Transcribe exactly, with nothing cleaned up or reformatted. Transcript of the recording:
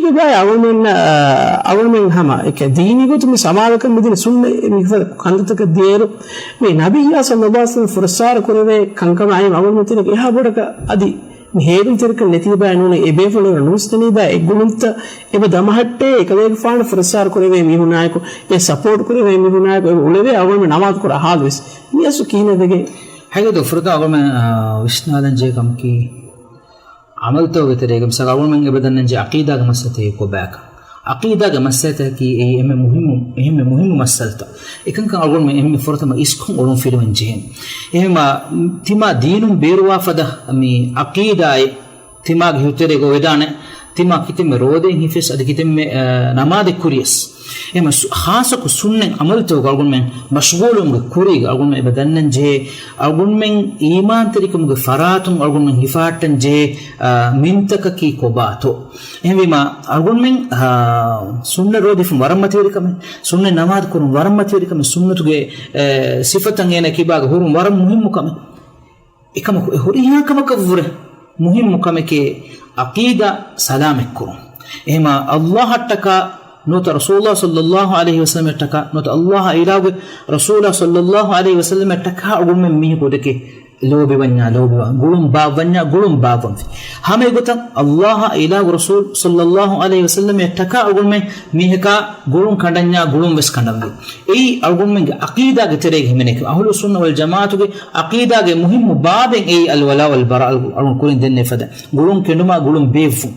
އެބައި އަޅުމެން، އަޅުމެން ހަމަ އެކަ ދީނީ ގޮތުން މި ސަމާލުކަން މިދިން ސުންނަ މިފަދަ ކަންތައްތަކަށް ދިޔައިރު، މި ނަބިއްޔާ ޞައްލައްލާހު ޢަލައިހި ވަސައްލަމަ ފުރައްސާރަ ކުރެވޭ ކަންކަމާއި އަޅުމެން ތިނަކަށް އެހާ ބޮޑަކަށް އަދި މި ހޭލުންތެރިކަން ނެތީބާ ނޫނީ އެބޭފުޅުން ނުވިސްނަނީބާ އެ ގުޅުންތައް އެބަ ދަމަހައްޓޭ އެކަލޭގެފާނު ފުރައްސާރަ ކުރެވޭ މީހުނާއެކު، އެ ސަޕޯޓް ކުރެވޭ މީހުނާއެކު އެބަ އުޅެވޭ އަޅުމެން ނަމާދު ކުރާ ހާލުވެސް މިއަސް ކިހިނެއް ވެގެން. ހަގީގަތު ފުރަތަމަ އަޅުމެން ވިސްނާލަން ޖެހޭ ކަމަކީ އަމަލުތަކުގެ ތެރޭގަ މިސާލަކަށް އަޅުމެން އެބަ ދަންނަންޖެހޭ ޢަޤީދާގެ މައްސަލަތަކީ ކޮބާކަން. ޢަޤީދާގެ މައްސަލަތަކީ އެއީ އެންމެ މުހިއްމު، އެންމެ މުހިއްމު މައްސަލަތައް. އެކަންކަން އަޅުގަނޑުމެން އެންމެ ފުރަތަމަ އިސްކޮށް އޮޅުން ފިލުވަން ޖެހޭނެ. އެހެންވީމާ، ތިމާ ދީނުން ބޭރުވާ ފަދަ މި ޢަޤީދާއެއް ތިމާގެ ހިތުތެރޭގަ ވެދާނެ. ތިމާ ކިތަންމެ ރޯދައެއް ހިފެސް އަދި ކިތަންމެ، އަ، ނަމާދެއް ކުރިޔަސް. އެހެން ސު-، ޚާއްޞަކޮށް ސުންނަތް ޢަމަލުތަކުގަ އަޅުގަނޑުމެން މަޝްޣޫލުވުމުގެ ކުރީގަ އަޅުގަނޑުމެން އެބަ ދަންނަން ޖެހޭ، އަޅުގަނޑުމެން އީމާންތެރިކަމުގެ ފަރާތުން އަޅުގަނޑުމެން ހިފަހައްޓަން ޖެހޭ، އަ، މިންތަކަކީ ކޮބާތޯ؟ އެހެންވީމާ، އަޅުގަނޑުމެން، އާ، ސުންނަ ރޯދަ ހިފުން ވަރަށް މަތިވެރި ކަމެއް، ސުންނަ ނަމާދު ކުރުން ވަރަށް މަތިވެރި ކަމެއް، ސުންނަތުގެ، އެ، ސިފަތައް އޭނަ ކިބާގަ ހުރުން ވަރަށް މުހިއްމު ކަމެއް. އެކަމަކު އެ ހުރިހާ ކަމަކަށްވުރެ މުހިއްމު ކަމެކޭ ޢަޤީދާ ސަލާމަތްކުރުން. އެހެންވީމާ، ﷲ އަށްޓަކާ ނުވަތަ ރަސޫލުﷲ ޞައްލައްލާހު ޢަލައިހި ވަސައްލަމައަށްޓަކާ ނުވަތަ ﷲ އާއިލާގެ ރަސޫލާ ޞައްލައްލާހު ޢަލައިހި ވަސައްލަމައަށްޓަކާ އަޅުގަނޑުމެން މީހަކު އެކަކު ލޯބިވަންޏާ ލޯބިވާން، ގުޅުން ބާއްވަންޏާ ގުޅުން ބާއްވަން. ހަމަ އެގޮތަށް ﷲ އާއިލާގެ ރަސޫލު ޞައްލައްލާހު ޢަލައިހި ވަސައްލަމައަށްޓަކާ އަޅުގަނޑުމެން މީހަކާ ގުޅުން ކަނޑަންޏާ ގުޅުން ވެސް ކަނޑަންވީ. އެއީ އަޅުގަނޑުމެންގެ ޢަޤީދާގެ ތެރޭގަ ހިމެނޭ ކަމެއް. އަހުލުއްސުންނަ ވަލްޖަމާޢަތުގެ ޢަޤީދާގެ މުހިއްމު ބާބެއް އެއީ އަލްވަލާ ވަލްބަރާ، އަޅުގަނޑު ކުރިން ދެންނެވި ފަދަ ގުޅުން ކެނޑުމާ ގުޅުން ބޭއްވުން.